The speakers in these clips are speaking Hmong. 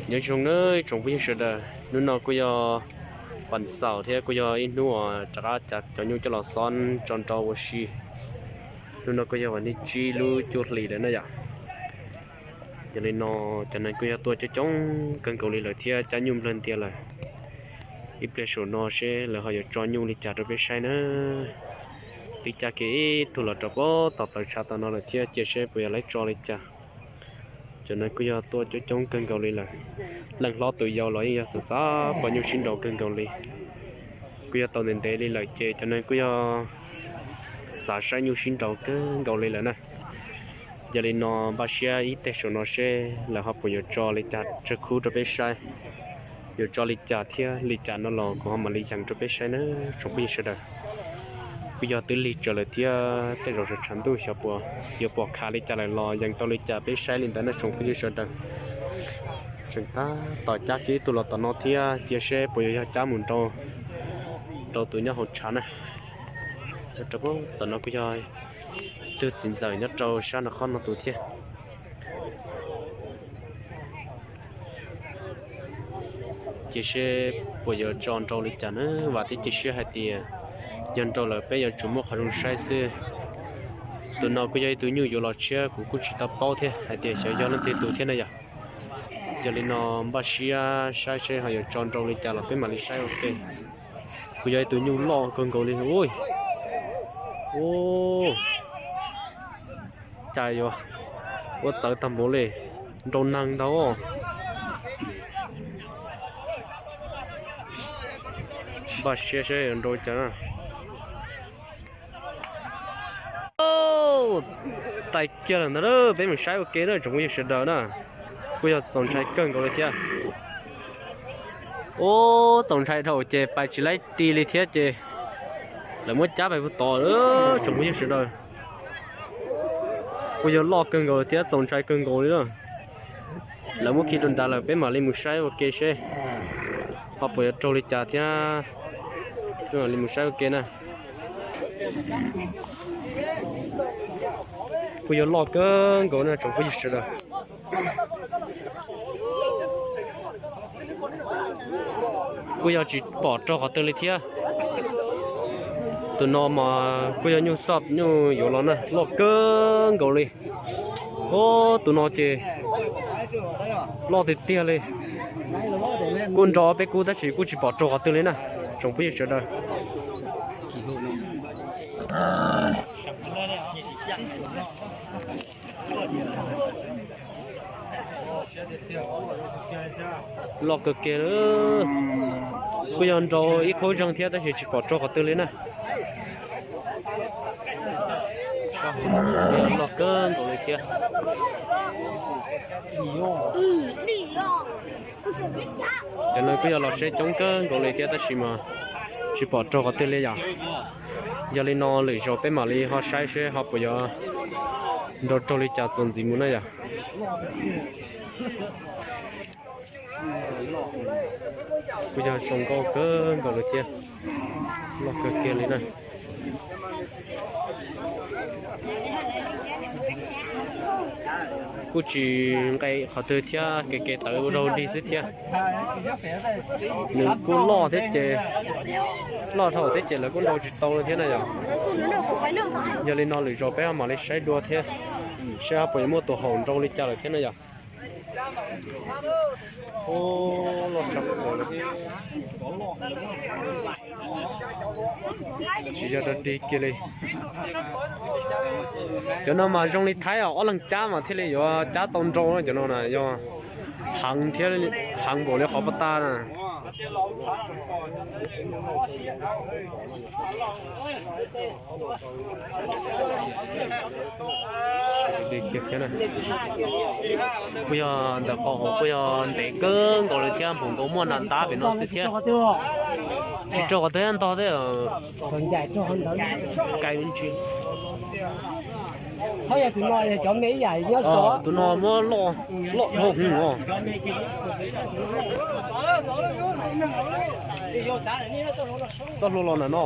Nyob zoo nawb tsoom phooj ywg sawv daws, hnub no kuj yog vas xaum thiab kuj yog ib hnub uas rov qab cav cov nyuj coj los xob tso nrau ua si. Hnub no kuj yog vas thib tsib lub cuaj hlis lawm na yom. Yog li no cov neeg kuj yog tuaj coob coob kawg nkaus li lawm thiab cab nyuj nplawg ntias lawm. Ib pliag saum no seb lawv ho yuav tso nyuj li cas rau peb saib na. Twb cab kiag ib tug los rau puag tom plawv tshav tom no lawm thiab, cia seb puas yog lawv tso li cas. Cov neeg kuj yog tuaj coob coob kawg nkaus li lawm. Leej hlob tus yau los yeej yog xav xav pom nyuj sib nraus kawg nkaus li. Kuj yog tau ntev ntev li lawm ces cov neeg kuj yog xav saib nyuj sib nraus kawg nkaus li lawm na. Yog li no npaj siab ib teg saum no seb lawv ho puas yuav tso li cas tsawg khub rau peb saib. Yuav tso li cas thiab li cas no los kuv ho mam li yees rau peb saib na tsoom phooj ywg sawv daws. Kuj yog twb lig tsawv lawm thiab tej zaum tshav ntuj xyov puas yuav pom khav li cas lawm los yees tau li cas peb saib li ntawd na tsoom phooj ywg sawv daws. Tseem tab tom cab kiag ib tug los tom no thiab, cia seb puas yuav yog cab mus nrau rau tus nyob hauv tshav na. Tom no kuj yog tug txiv ntxawm nyob rau sab no qhov no tus thiab. Cia seb puas yuav tso nrau li cas na, vam thiab cia siab hais tias yog nrau lawm peb yuav tsum muaj qhov zoo saib xwb. Tus no kuj yog ib tug nyuj yuav los tshiab, kuv kuj tsis tau paub thiab hais tias xyov yog leej twg tus thiab na yom. Yog li no npaj siab saib seb ho yuav tso nrau li cas los peb mam li saib ua ke. Kuj yog ib tug nyuj loj kawg nkaus li ua. Cas yuav ua txawv tag npaum li, nrau neeg ntag. Npaj siab saib yuav nrau cas na. Tais kiag lawm ntag, peb mus saib ua ke na tsoom phooj ywg sawv daws na. Kuj yog txaus ntshai kawg nkaus li thiab. Ub, txaus ntshai dhau ces pais tsis laib ris li thiab ces lawv muab cab pais puag tod tsoom phooj ywg sawv daws. Kuj yog loj kawg nkaus thiab txaus ntshai kawg nkaus li na. Lawv muab khi rau nrad lawm peb mam li mus saib ua ke seb ho puas yuav raug li cas thiab. Peb mam li mus saib ua ke na. Kuj yog loj kawg nkaus na tsoom phooj ywg sawv daws. Kuj yog tsis pom raug qhov twg li thiab. Tus no mas kuj yog nyuj xoj nyuj yuav los na, loj kawg nkaus li. Ub, tus no ces loj tiag tiag li. Kuj nrau peb kub tab sis kuj tsis pom raug qhov twg li na tsoom phooj ywg sawv daws. Loj kawg kiag, kuj yog nrau ib khaub zeeg thiab tab sis tsis pom raug qhov twg li na. Loj kawg nkaus li thiab. Cov neeg kuj yog los saib coob kawg nkaus li thiab tab sis mas tsis pom raug qhov twg li yom. Yog li no lwm zaus peb mam li ho saib seb ho puas yuav nrau raug li cas txuas ntxiv mus na yom. Kuj yog zoo nkauj kawg nkaus li thiab, loj kawg kiag li na. Kuj tsis nqe qhov twg thiab, ke ke tawv ua zaug dig xwb thiab. Nws kuj loj thiab ces, loj dhau thiab ces lawv kuj nrau tsis tau li thiab na yom. Yog li no lwm zaus peb mam li saib dua thiab, saib puas yuav muaj tus haum nrau li cas lawm thiab na yom. Ub, loj tshaj plaws li. Tsis yog dog dig kiag li. Cov no mas zoo li Thaib os, ob leeg cab mas thiaj li yuav cab tau nrau na, cov no na yog heev thiab, heev npaum li qhov pab tag na. Kuj yog ntawm qhov hauv kuj yog ntev kawg nkaus li thiab, npaum nkaus muaj nram ntab pem no xwb thiab. Tsis raug qhov twg ntog thiab. Kais ntsis. Tus no muab loj, loj dhau hwv os. Txoj hlua los ntawm no.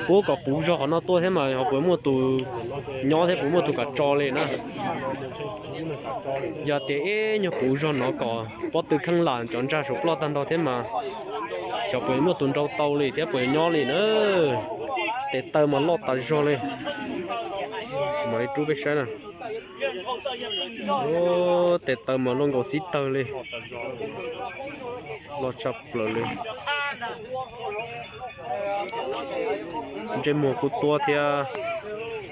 Puab kom puv zog qhov no tuaj thiab mas ho puas muaj tus nyob thiab puas muaj tus kom tso li na. Yog tias ib nyuag puv zog no kom pob tw kheej lam cov ntsag saum ploj tag nrho thiab mas xyov puas muaj tus nrau tau li thiab puas nyob li na. Tes taw mas loj tas zog li. Mam li rub peb saib na. Tes taw mas loj nkaus xib tawg li. Loj tshaj plaws li. Ntsej muag kuj tuab thiab,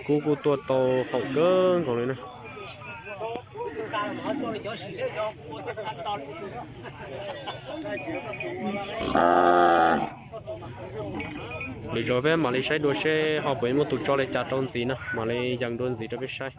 kub kuj tuaj tau haum kawg nkaus li na. Lwm zaus peb mam li saib dua seb ho puas muaj tus tso li cas rau ntxiv na, mam li yees dua ntxiv rau peb saib.